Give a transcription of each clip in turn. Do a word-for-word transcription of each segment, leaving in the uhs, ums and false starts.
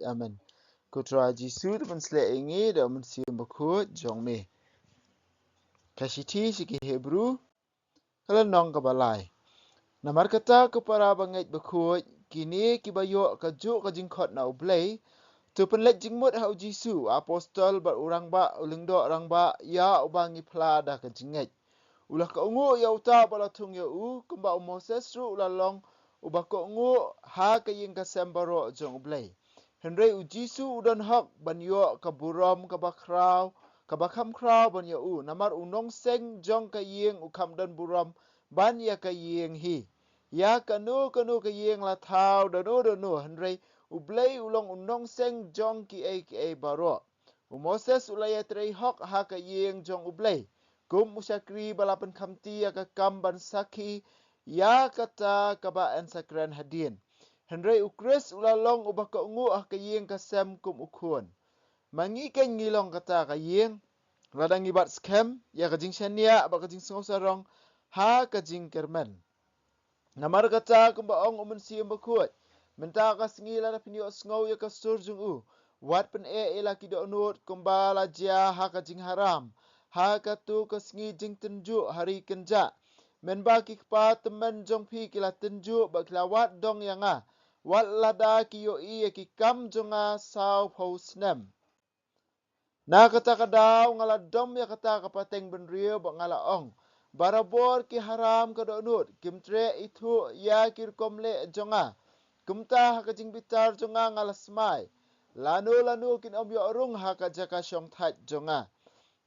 Amen. Ko Trai Jisu, to pynsleh ïa ngi da u Mynsiem Bakhuid jong me. Ka shithi sha ki Hebru, ka lynnong kaba lai. Namar kata ko para bangeit bakhuid, kine kiba ïoh kajuh ka jingkhot na U Blei, to pynleit jingmut ha u Jisu, u apostol bad u rangbah, u lyngdoh rangbah, ïa uba ngi phla da ka jingngeit. U la kohnguh ïa uta uba la thung ïa u, kumba u Moses ruh u la long uba kohnguh ha ka ïing ka sem baroh jong U Blei. Hynrei u Jisu u don hok ban ïoh ka burom kaba khraw, kaba kham khraw ban ïa u, namar u nongseng jong ka ïing u kham don burom ban ïa ka ïing hi. Ïa kano kano ka ïing la thaw da no da no, hynrei U Blei u long u nongseng jong kiei kiei baroh. U Moses u la ïatrei hok ha ka ïing jong U Blei, kum u shakri ba la pynkhamti ïa ka kam ban sakhi ïa kata kaba yn sa kren hadien. Hynrei u Khrist u la long uba kohnguh ha ka ïing ka sem kum u khun. Ma ngi keiñ ngi long kata ka ïing, lada ngi bat skhem ïa ka jingshaniah bad ka jingsngewsarong ha ka jingkyrmen. Namar kata kumba ong u Mynsiem Bakhuid, mynta ka sngi lada phin ïohsngew ïa ka sur jong u, wat pyneh ïa la ki dohnud kumba la jia ha ka jingharam, ha kato ka sngi jingtynjuh ha ri kynjah. Mynba ki kpa tymmen jong phi ki la tynjuh bad ki la wad dong ïa nga, wat lada ki ïohi ïa ki kam jong nga saw phew snem. Na kata ka daw nga la dom ïa kata ka pateng bynriew bad nga la ong, barabor ki haram ka dohnud, kim treh ithuh ïa ki rukom leh jong nga. Kumta ha ka jingbitar jong nga nga la smai, lano lano kin ym ïoh rung ha ka jaka shongthait jong nga.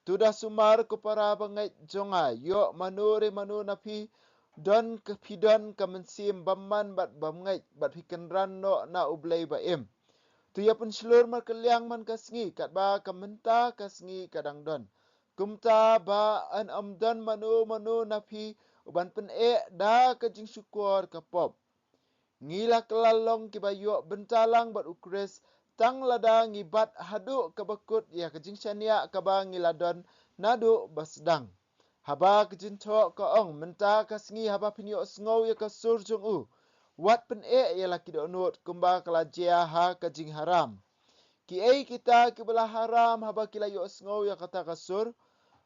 To da sumar ko para bangeit jong nga, ïoh mano re mano na phi, don ka phi don ka mynsiem bymman bad bymngeit, bad phi kynran noh na U Blei ba im. To ïa pynshlur markylliang man ka sngi, katba ka mynta ka sngi ka dang don. Kumta ba yn ym don mano mano na phi uban pyneh da ka jingshukor ka pop. Ngi la kylla long kiba ïoh bynta lang bad u Khrist, tang lada ngi bat haduh kaba kut ïa ka jingshaniah kaba ngi la don naduh ba sdang. Haba ka jingthoh ka ong, mynta ka sngi haba phin ïohsngew ïa ka sur jong u, wat pyneh ïa la ki dohnud kumba ka la jia ha ka jingharam. Kiei kita kiba la haram haba ki la ïohsngew ïa kata ka sur?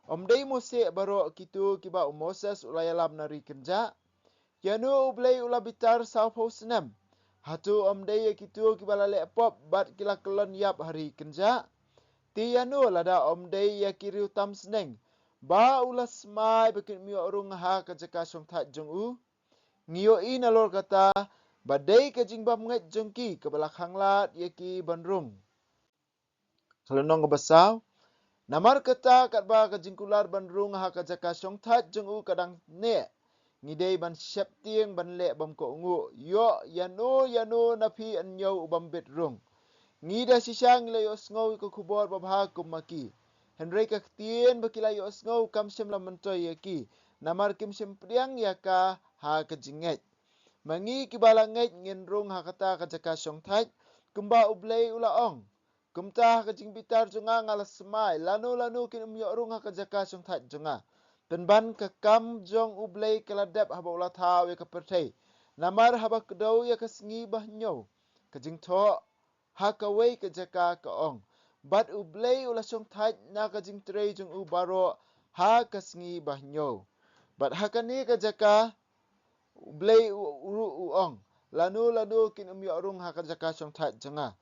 Ym dei mo seh baroh kito kiba u Moses u la ïalam na ri kynjah? Ïa no U Blei u la bitar saw phew snem? Hato ym dei ïa kito kiba la leh pop bad ki la kyllon ïap ha ri kynjah? Te ïa no lada ym dei ïa ki riew tam sneng ba u la smai ba kin ym ïoh rung ha ka jaka shongthait jong u? Ngi ïohi nalor kata ba dei ka jingbymngeit jong ki kaba la khanglad ïa ki ban rung. Ka lynnong kaba saw. Namar kata katba ka jingkular ban rung ha ka jaka shongthait jong u ka dang neh, ngi dei ban sheptieng ban leh bymkohnguh, ïoh ïa no ïa no na phi yn ñiew u bym bit rung. Ngi da shisha ngi la ïohsngew ïa ka khubor babha kum ma ki, hynrei ka ktien ba ki la ïohsngew kam shym la myntoi ïa ki, namar kim shym pdiang ïa ka ha ka jingngeit. Ma ngi kiba la ngeit ngin rung ha kata ka jaka shongthait, kumba U Blei u la ong. Kumta ha ka jingbitar jong nga nga la smai, lano lano kin ym ïoh rung ha ka jaka shongthait jong nga. Pynban ka kam jong U Blei ka la dep haba u la thaw ïa ka pyrthei. Namar haba kdew ïa ka sngi ba hynñiew, ka jingthoh ha kawei ka jaka ka ong, bad U Blei u la shongthait na ka jingtrei jong u baroh ha ka sngi ba hynñiew. Bad ha kane ka jaka U Blei u, u, u ong, lano lano kin ym ïoh rung ha ka jaka shongthait jong nga.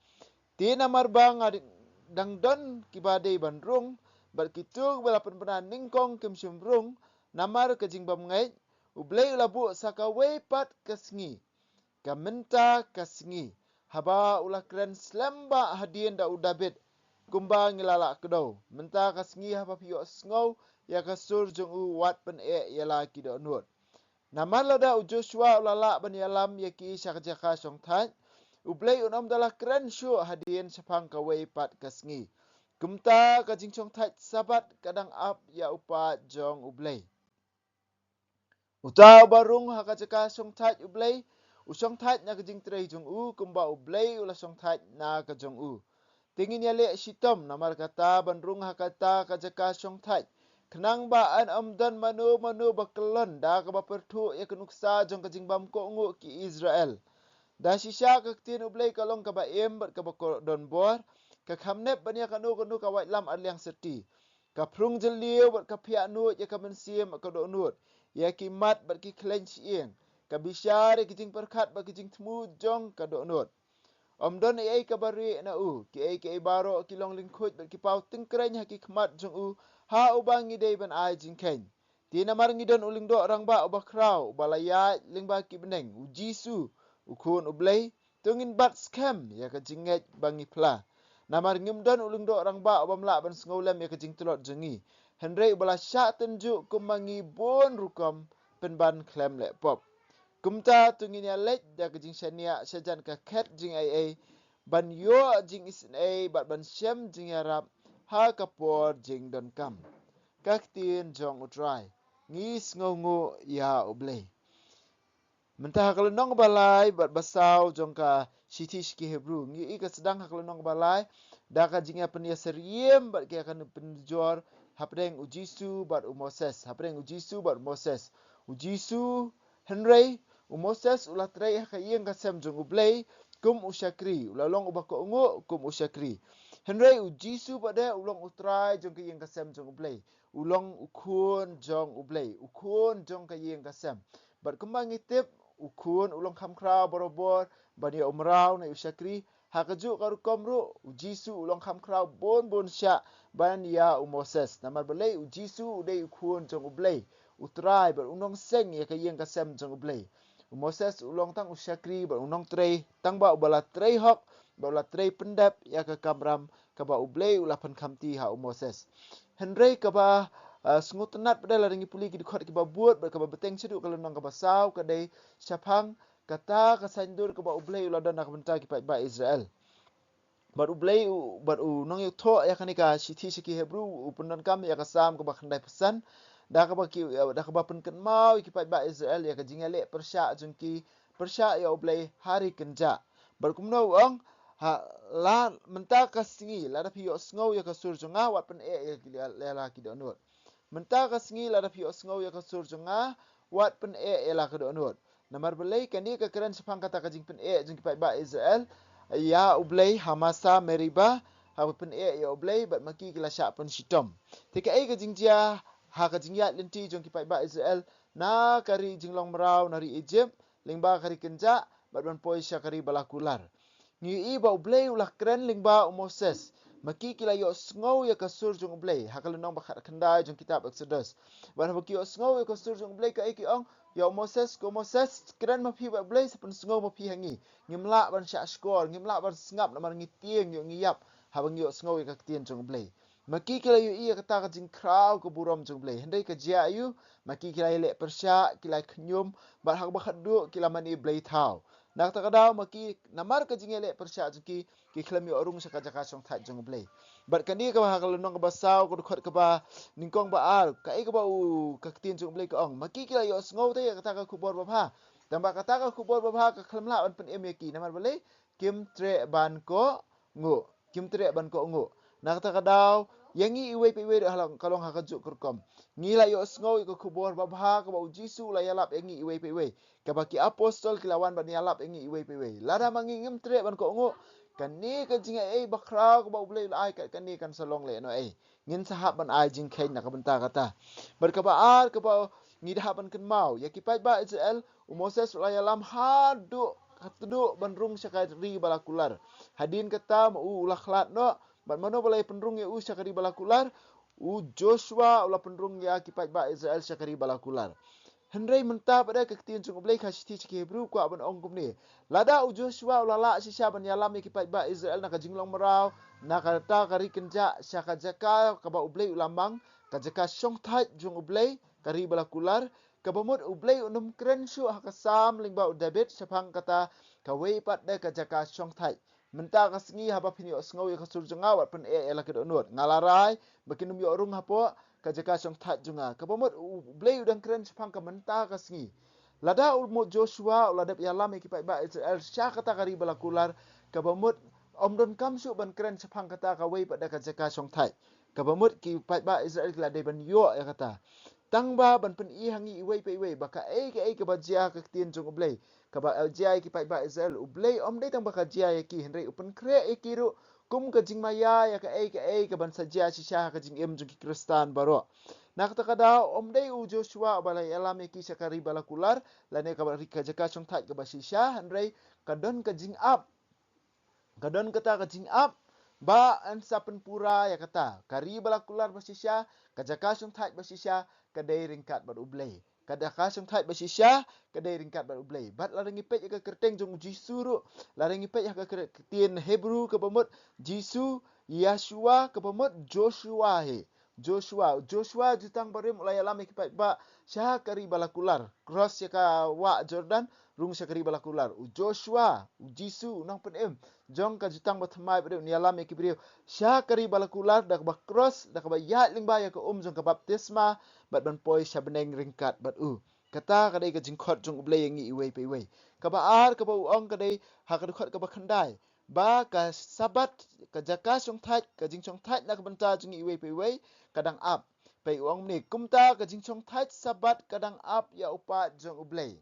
Te namar ba nga dang don kiba dei ban rung, bad kito kiba la pynbna nyngkong kim shym rung namar ka jingbymngeit, U Blei u la buh sa kawei pat ka sngi, ka mynta ka sngi, haba u la kren slem bha hadien da u Dabid, kumba ngi la lah kdew. Mynta ka sngi haba phi ïohsngew ïa ka sur jong u, wat pyneh ïa la ki dohnud. Namar lada u Joshua u la lah ban ïalam ïa ki sha ka jaka shongthait, U Blei un ym da la kren shuh hadien shaphang kawei pat ka sngi. Kumta ka jingshongthait Sabbath ka dang ap ïa u paid jong U Blei. Uta uba rung ha ka jaka shongthait U Blei, u shongthait na ka jingtrei jong u, kumba U Blei u la shongthait na ka jong u. Te ngin ïaleh shitom namar kata ban rung ha kata ka jaka shongthait, khnang ba yn ym don mano mano ba kyllon da kaba pyrthuh ïa ka nuksa jong ka jingbymkohnguh ki Israel. Da shisha ka ktien U Blei ka long kaba im bad kaba ko-, don bor, ka kham nep ban ïa kano kano ka waitlam ar liang syrti. Ka phrung jylliew bad ka phiah nuid ïa ka mynsiem ka dohnud, ïa ki mat bad ki khleiñ shyieng. Ka bishar ïa ki jingpyrkhat bad ki jingthmu jong ka dohnud. Ym don ei ei kaba rieh na u, kiei kiei baroh ki long lyngkhuid bad ki paw tyngkreiñ ha ki khmat jong u, ha uba ngi dei ban ai jingkheiñ. Te namar ngi don u lyngdoh rangbah uba khraw, uba la ïaid lyngba ki bneng, U Jisu, U Khun U Blei, to ngin bat skhem ïa ka jingngeit ba ngi phla. Namar ngim don u lyngdoh rangbah ubym lah ban sngewlem ïa ka jingtlot jong ngi, hynrei uba la shah tynjuh kum ma ngi bun rukom pynban khlem leh pop. Kumta to ngin ïaleit da ka jingshaniah shajan ka khet jingaiei, ban ïoh jingisynei bad ban shem jingïarap ha ka por jingdonkam. Ka ktien jong U Trai. Ngi sngewnguh ïa U Blei. Mynta ha ka lynnong ba lai bad ba saw jong ka shithi sha ki Hebru, ngi ïohi ka sdang ha ka lynnong ba lai da ka jingïapynïasyriem bad ka jingïapynjor hapdeng U Jisu bad U Moses, hapdeng U Jisu bad U Moses. U Jisu, hynrei U Moses u la trei ha ka ïing ka sem jong U Blei kum u shakri, u la long uba kohnguh kum u shakri. Hynrei U Jisu pat de u long U Trai jong ka ïing ka sem jong U Blei, u long U Khun jong U Blei, U Khun jong ka ïing ka sem. Bad kumba ngi tip, U Khun u long kham khraw barabor ban ïa u mraw ne u shakri. Ha kajuh ka rukom ruh, U Jisu u long kham khraw bun bun shah ban ïa U Moses. Namar balei? U Jisu u dei U Khun jong U Blei, U Trai, bad u nongseng ïa ka ïing ka sem jong U Blei. U Moses u long tang u shakri bad u nongtrei, tang ba uba la trei hok, ba u la trei pyndep ïa ka kamram kaba U Blei u la pynkhamti ha U Moses. Hynrei kaba, ah, sngewtynnat pat de lada ngi pule ki dkhot kiba bud bad kaba bteng shaduh ka lynnong kaba saw ka dei shaphang kata ka saiñdur kaba U Blei u la don na ka bynta ki paidbah Israel. Bad U Blei u, bad u nongïathoh ïa kane ka shithi sha ki Hebru u pyndonkam ïa ka Salm kaba khyndaiphew san, da kaba ki, da kaba pynkynmaw ïa ki paidbah Israel ïa ka jingïaleh pyrshah jong ki pyrshah ïa U Blei ha ri kynjah. Bad kumno u ong, ha, la, mynta ka sngi lada phi ïohsngew ïa ka sur jong nga, wat pyneh ïa ki, ïa la ki dohnud. Mynta ka sngi lada phi ïohsngew ïa ka sur jong nga, wat pyneh ïa la ka dohnud. Namar balei? Kane ka kren shaphang kata ka jingpyneh jong ki paidbah Israel ïa U Blei ha Masa Meriba, ha ba pyneh ïa U Blei bad ma ki ki la shah pynshitom. Te kaei ka jingjia ha ka jingïaid lynti jong ki paidbah Israel na ka ri jinglong mraw, na ri Egypt, lyngba ka ri kynjah, bad ban poi sha ka ri ba la kular. Ngi ïohi ba U Blei u la kren lyngba u Moses. Ma ki ki la ïohsngew ïa ka sur jong U Blei ha ka lynnong ba khatkhyndai jong kitab Exodus. Bad haba ki ïohsngew ïa ka sur jong U Blei, kaei ki ong ïa u Moses? Ko Moses, kren ma phi bad U Blei, sa pynsngew ma phi ha ngi. Ngim lah ban shah shkor, ngim lah ban sngap namar ngi tieng ïoh ngi ïap haba ngi ïohsngew ïa ka ktien jong U Blei. Ma ki ki la ïohi ïa kata ka jingkhraw ka burom jong U Blei. Hynrei ka jia aïu? Ma ki ki la ïaleh pyrshah, ki la khñium, bad ha kaba khatduh ki la mane blei thaw. Na kata ka daw ma ki, namar ka jingïaleh pyrshah jong ki, ki khlem ïoh rung sha ka jaka shongthait jong U Blei. Bad kane kaba ha ka lynnong kaba saw, ka dkhot kaba nyngkong ba ar, kaei kaba u, ka ktien jong U Blei ka ong? Ma ki ki la ïohsngew te ïa kata ka khubor babha. Tangba kata ka khubor babha ka khlem lah ban pynim ïa ki. Namar balei? Kim treh ban kohnguh. Kim treh ban kohnguh. Na kata ka daw, ïa ngi iwei pa iwei ruh ha long, ka long ha kajuh ka rukom. Ngi la ïohsngew ïa ka khubor babha kaba U Jisu u la ïalap ïa ngi iwei pa iwei. Kaba ki apostol ki la wan ban ïalap ïa ngi iwei pa iwei. Lada ma ngi ngim treh ban kohnguh, kane ka jingaiei bakhraw kaba U Blei u la ai, ka, kane kan sa long lehnohei? Ngin sa hap ban ai jingkheiñ na ka bynta kata. Bad kaba ar kaba ngi da hap ban kynmaw, ïa ki paidbah Israel, u Moses u la ïalam haduh khatduh ban rung sha ka ri ba la kular. Hadien kata ma u u la khlad noh, bad mano ba la ïa pynrung ïa u sha ka ri ba la kular? U Joshua u la pynrung ïa ki paidbah Israel sha ka ri ba la kular. Hynrei mynta pat de ka ktien jong U Blei ka shithi sha ki Hebru kwah ban ong kumne. Lada u Joshua u la lah shisha ban ïalam ïa ki paidbah Israel na ka jinglong mraw, na kata ka ri kynjah, sha ka jaka kaba U Blei u la mang, ka jaka shongthait jong U Blei, ka ri ba la kular, kaba mut U Blei um kren shuh ha ka Salm lyngba u David shaphang kata kawei pat de ka jaka shongthait. Mynta ka sngi haba phin ïohsngew ïa ka sur jong nga, wat pyneh ïa la ki dohnud. Nga la rai ba kin ym ïoh rung hapoh ka jaka shongthait jong nga. Kaba mut U Blei u dang kren shaphang ka mynta ka sngi. Lada u mut Joshua u la dep ïalam ïa ki paidbah Israel sha kata ka ri ba la kular, kaba mut um donkam shuh ban kren shaphang kata kawei pat de ka jaka shongthait. Kaba mut ki paidbah Israel ki la dei ban ïoh ïa kata. Tangba ban pyni ha ngi iwei pa iwei ba kaei kaei kaba jia ha ka ktien jong U Blei, kaba jia ïa ki paidbah Israel. U Blei ym dei tang ba ka jia ïa ki, hynrei u pynkhreh ïa ki ruh kum ka jingmaïa ïa kaei kaei kaban sa jia shisha ha ka jingim jong ki Khristan baroh. Na kata ka daw, ym dei u Joshua uba la ïalam ïa ki sha ka ri ba la kular lane kaba ri, ka jaka shongthait kaba shisha, hynrei ka don ka jingap. Ka don kata ka jingap ba yn sa pynpura ïa kata. Ka ri ba la kular ba shisha, ka jaka shongthait ba shisha, ka dei ryngkat bad U Blei. Ka jaka shongthait ba shisha, ka dei ryngkat bad U Blei. Bad lada ngi peit ïa ka kyrteng jong u Jisu ruh, lada ngi peit ïa ka kyr-, ktien Hebru kaba mut Jisu, Yahshua kaba mut Joshua hi. Joshua, Joshua jutang barim u la ïalam ïa ki paidbah sha ka ri ba la kular, cross ïa ka wah Jordan, rung sha ka ri ba la kular. U Joshua, u Jisu, u nongpynim jong ka jutang bathymmai barim, un ïalam ïa ki briew sha ka ri ba la kular da kaba cross, da kaba ïaid lyngba ïa ka um jong ka baptisma, bad ban poi sha bneng ryngkat bad u. Kata ka dei ka jingkhot jong U Blei ïa ngi iwei pa iwei. Kaba ar kaba u ong ka dei ha ka dkhot kaba khyndai, ba ka Sabat, ka jaka shongthait, ka jingshongthait na ka bynta jong ngi iwei pa iwei ka dang ap. Peit u ong mynne, kumta ka jingshongthait Sabat ka dang ap ïa u paid jong U Blei.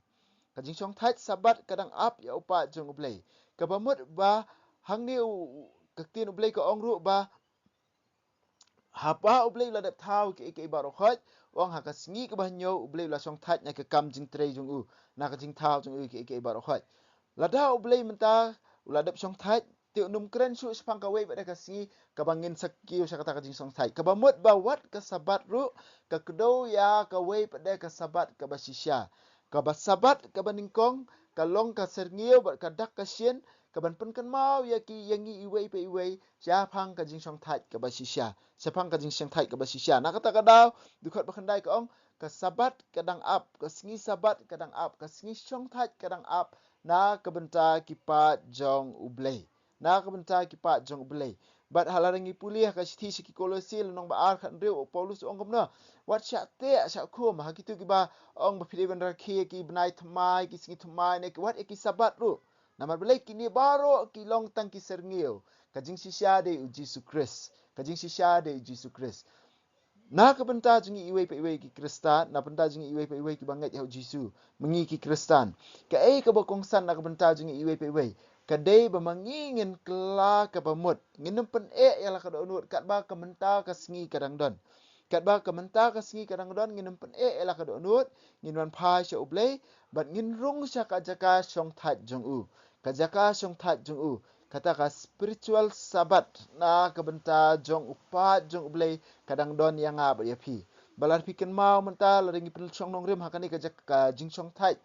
Ka jingshongthait Sabat ka dang ap ïa u paid jong U Blei. Kaba mut ba hangne u, u, ka ktien U Blei ka ong ruh ba haba U Blei u la dep thaw ïa kiei kiei baroh khoit, u ong ha ka sngi kaba hynñiew U Blei u la shongthait na ka kam jingtrei jong u, na ka jingthaw jong u ïa kiei kiei baroh khoit. Lada U Blei mynta u la dep shongthait, te un ym kren shuh shaphang kawei pat de ka sngi kaba ngin sa kiew sha kata ka jingshongthait. Kaba mut ba wat ka Sabat ruh ka kdew ïa kawei pat de ka Sabat kaba shisha. Kaba Sabat kaba nyngkong ka long ka syrngiew bad ka dak ka shin, kaban pynkynmaw ïa ki, ïa ngi iwei pa iwei shaphang ka jingshongthait kaba shisha. Shaphang ka jingshongthait kaba shisha. Na kata ka daw, dkhot ba khyndai ka ong, ka Sabat ka dang ap, ka sngi Sabat ka dang ap, ka sngi shongthait ka dang ap na ka bynta ki paid jong U Blei. Na ka bynta ki paid jong U Blei. Bad ha lada ngi pule ha ka shithi sha ki Kolose lynnong ba ar khathynriew, u Paulus u ong kumno, wat shah teh shah khum ha kito kiba ong ba phi dei ban rakhe ïa ki bnai thymmai, ki sngi thymmai, ne ki, wat ïa ki Sabat ruh. Namar balei? Kine baroh ki long tang ki syrngiew. Ka jingshisha dei U Jisu Khrist. Ka jingshisha dei U Jisu Khrist. Na ka bynta jong ngi iwei pa iwei ki Khristan, na bynta jong ngi iwei pa iwei kiba ngeit ha U Jisu, ma ngi ki Khristan, kaei kaba kongsan na ka bynta jong ngi iwei pa iwei ka dei ba ma ngi ngin kylla kaba mut, ngin ym pyneh ïa la ka dohnud, katba ka mynta ka sngi ka dang don. Katba ka mynta ka sngi ka dang don, ngin ym pyneh ïa la ka dohnud, ngin wan phai sha U Blei, bad ngin rung sha ka jaka shongthait jong u. Ka jaka shongthait jong u. Kata ka spiritual Sabbath na ka bynta jong u paid jong U Blei ka dang don ïa nga bad ïa phi. Ba lada phi kynmaw mynta, lada ngi pynshong nongrim ha kane ka jak-, ka jingshongthait,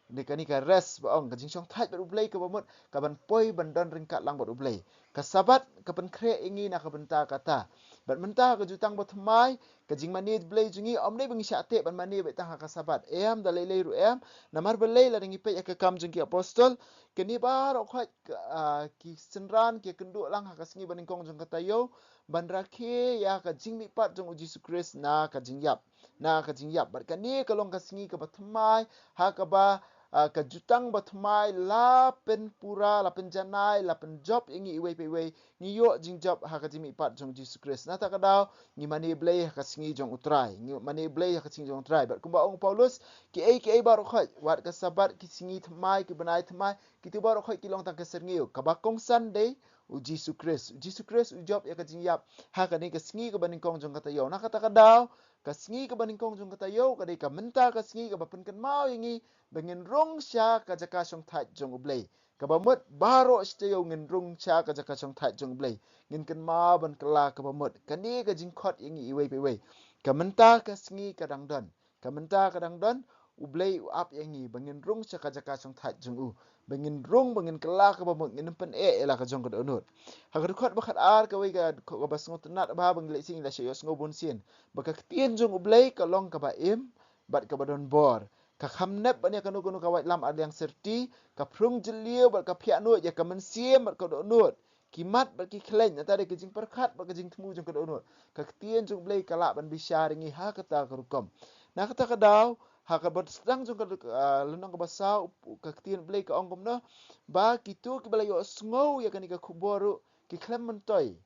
ne kane ka rest ba ong, ka jingshongthait bad U Blei kaba mut, kaban poi ban don ryngkat lang bad U Blei. Ka Sabbath ka pynkhreh ïa ngi na ka bynta kata. Bad mynta ka jutang bathymmai, ka jingmane Blei jong ngi, ym dei ba ngi shah teh ban mane beit tang ha ka Sabbath. Em, da lei lei ruh em, namar balei? Lada ngi peit ïa ka Kam jong ki Apostol, kine baroh khoit, ah, ki synran ki kynduh lang ha ka sngi banyngkong jong ka taïew ban rakhe ïa ka jingmihpat jong U Jisu Khrist na ka jingïap. Na ka jingïap. Bad kane ka long ka sngi kaba thymmai, ha kaba, ah, ka jutang bathymmai la pynpura, la pynjanai, la pynjop ïa ngi iwei pa iwei. Ngi ïoh jingjop ha ka jingmihpat jong U Jisu Khrist. Na kata ka daw, ngi mane Blei ha ka sngi jong U Trai. Ngi mane Blei ha ka sngi jong U Trai. Bad kumba ong u Paulus, kiei kiei baroh khoit, wat ka Sabbath, ki sngi thymmai, ki bnai thymmai, kito baroh khoit ki long tang ka syrngiew. Kaba kongsan dei U Jisu Khrist. U Jisu Khrist u jop ïa ka jingïap ha kane ka sngi kaba nyngkong jong ka taïew. Na kata ka daw, ka sngi kaba nyngkong jong ka taïew ka dei ka mynta ka sngi kaba pynkynmaw ïa ngi ba ngin rung sha ka jaka shongthait jong U Blei. Kaba mut baroh shi taïew ngin rung sha ka jaka shongthait jong U Blei. Ngin kynmaw ban kylla kaba mut. Kane ka jingkhot ïa ngi iwei pa iwei. Ka mynta ka sngi ka dang don. Ka mynta ka dang don, U Blei u ap ïa ngi ba ngin rung sha ka jaka shongthait jong u. Ba ngin rung, ba ngin kylla kaba mut, ngin ym pyneh ïa la ka jong ka dohnud. Ha ka dkhot ba khatar, kawei ka, kaba sngewtynnat bha ba ngi leit sien, ngi la shah ïohsngew bun sien, ba ka ktien jong U Blei ka long kaba im bad kaba don bor. Ka kham nep ban ïa kano kano ka waitlam ar liang syrti, ka phrung jylliew bad ka phiah nud ïa ka mynsiem bad ka dohnud, ki mat bad ki khleiñ, nangta dei ka jingpyrkhat bad ka jingthmu jong ka dohnud. Ka ktien jong U Blei ka lah ban bishar ïa ngi ha kata ka rukom. Na kata ka daw, ha kaba sdang jong ka, ah, lynnong kaba saw, ka ktien U Blei ka ong kumno, ba kito kiba la ïohsngew ïa kane ka khubor ruh ki khlem myntoi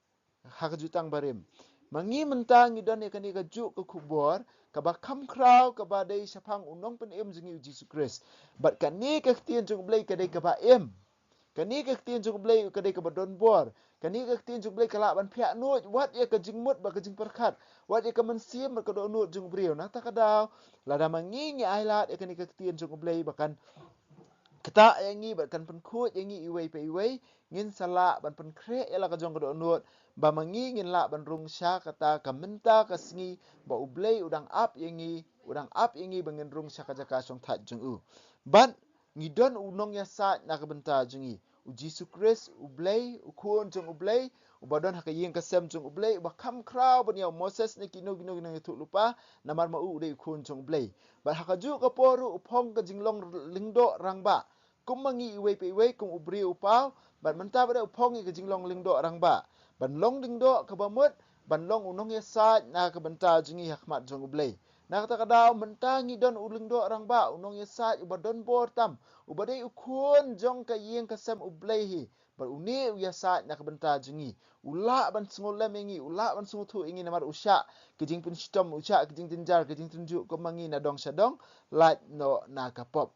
ha ka jutang barim. Ma ngi mynta ngi don ïa kane ka juk ka khubor kaba kham khraw kaba dei shaphang u nongpynim jong ngi u Jisu Khrist. Bad kane ka ktien jong u Blei ka dei kaba im. Kane ka ktien jong u Blei ka dei kaba don bor. Kane ka ktien jong u Blei ka lah ban phiah nud wat ïa ka jingmut bad ka jingpyrkhat, wat ïa ka mynsiem bad ka dohnud jong u briew. Nangta ka daw, lada ma ngi ngi ailad ïa kane ka ktien jong u Blei ba kan ktah ïa ngi bad kan pynkhuid ïa ngi iwei pa iwei, ngin sa lah ban pynkhreh ïa la ka jong ka dohnud ba ma ngi ngin lah ban rung sha kata ka mynta ka sngi ba u Blei u dang ap ïa ngi, u dang ap ïa ngi ba ngin rung sha ka jaka shongthait jong u. Bad ngi don u nongïasaid na ka bynta jong ngi. U Jisu Khrist, u Blei, u Khun jong u Blei, uba don ha ka ïing ka sem jong u Blei, uba kham khraw ban ïa u Moses ne kino kino ki nongïathuhlypa, namar ma u u dei u Khun jong u Blei. Bad ha kajuh ka por ruh u phong ka jinglong lyngdoh rangbah. Kum ma ngi iwei pa iwei, kum u briew u paw, bad mynta pat u phong ïa ka jinglong lyngdoh rangbah. Ban long lyngdoh kaba mut, ban long u nongïasaid na ka bynta jong ngi ha khmat jong u Blei. Na kata ka daw mynta ngi don u lyngdoh rangbah, u nongïasaid uba don bor tam, uba dei u Khun jong ka ïing ka sem u Blei hi. Bad une u ïasaid na ka bynta jong ngi. U lah ban sngewlem ïa ngi, u lah ban sngewthuh ïa ngi namar u shah ki jingpynshitom, u shah ki jingjynjar, ki jingtynjuh kum ma ngi na dong sha dong, lait noh na ka pop.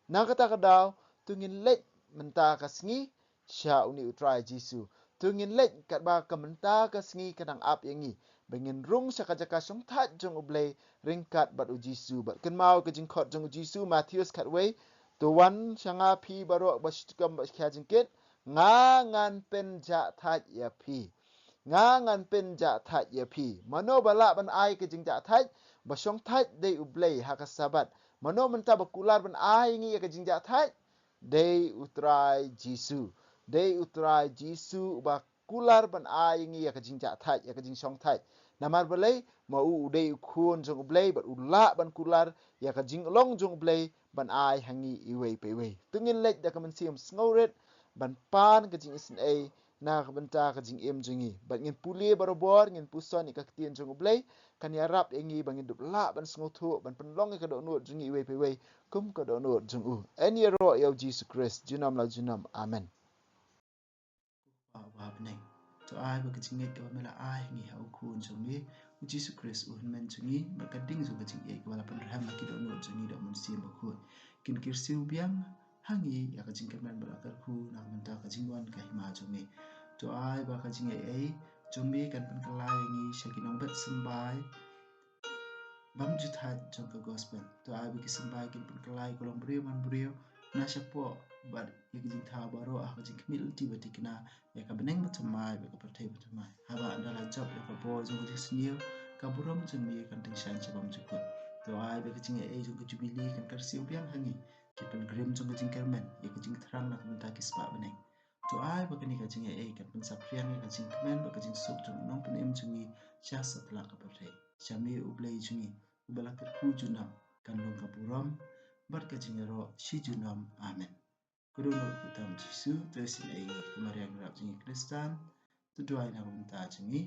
Na kata ka daw, to ngin leit mynta ka sngi sha une u Trai Jisu. To ngin leit katba ka mynta ka sngi ka dang ap ïa ngi ba ngin rung sha ka jaka shongthait jong u Blei ryngkat bad u Jisu. Bad kynmaw ka jingkhot jong u Jisu, Mathaios khatwei, to wan sha nga phi baroh ba shu tikom bad shu khia jingkit, nga ngan pynjahthait ïa phi. Nga ngan pynjahthait ïa phi. Mano ba lah ban ai ka jingjahthait? Ba shongthait dei u Blei ha ka Sabat. Mano mynta ba kular ban ai ngi ïa ka jingjahthait? Dei u Trai Jisu. Dei u Trai Jisu uba kular ban ai ngi ïa ka jingjahthait, ïa ka jingshongthait. Namar balei? Ma u u dei u Khun jong u Blei bad u lah ban kular ïa ka jinglong jong u Blei ban ai ha ngi iwei pa iwei. To ngin leit da ka mynsiem sngewrit ban pan ka jingisynei na ka bynta ka jingim jong ngi. Bad ngin pule barabor, ngin puson ïa ka ktien jong u Blei, kan ïarap ïa ngi ba ngin dup lah ban sngewthuh, ban pynlong ïa ka dohnud jong ngi iwei pa iwei kum ka dohnud jong u. Yn ïaroh ïa u Jisu Khrist junom la junom. Amen. Ko Kpa uba ha bneng, to ai ba ka jingngeit kaba me la ai ha ngi ha u Khun jong me u Jisu Khrist u Hynmen jong ngi, bad ka ding jong ka jingïeit kaba la pynrhem ha ki dohnud jong ngi da u Mynsiem Bakhuid, kin kyrsiew biang ha ngi ïa ka jingkyrmen bad la kyrkhu na ka bynta ka jingwan ka hima jong me. To ai ba ka jingaiei jong me kan pynkylla ïa ngi sha ki nongbet symbai bymjukut jong ka gospel. To ai ba ki symbai kin pynkylla ïa ka longbriew manbriew na shapoh bad ïa ki jingthaw baroh ha ka jingkhmih lynti ba thikna ïa ka bneng bathymmai bad ka pyrthei bathymmai. Haba ynda la jop ïa ka bor jong ka jingsniew, ka burom jong me kan tyngshaiñ sha bymjukut. To ai ba ka jingaiei jong ka jubili kan kyrsiew biang ha ngi, ki pilgrim jong ka jingkyrmen, ïa ka jingthrang na ka bynta ki spah bneng. To ai ba kane ka jingaiei kan pynsaphriang ïa ka jingkmen bad ka jingsuk jong u Nongpynim jong ngi sha satlak ka pyrthei. Sha me u Blei jong ngi uba la kyrkhu junom, kan long ka burom bad ka jingïaroh shi junom. Amen. Ka dohnud kyrteng Jisu, to isynei ïa ngi, ka Maria nongrep jong ngi Khristan, to duwai na ka bynta jong ngi,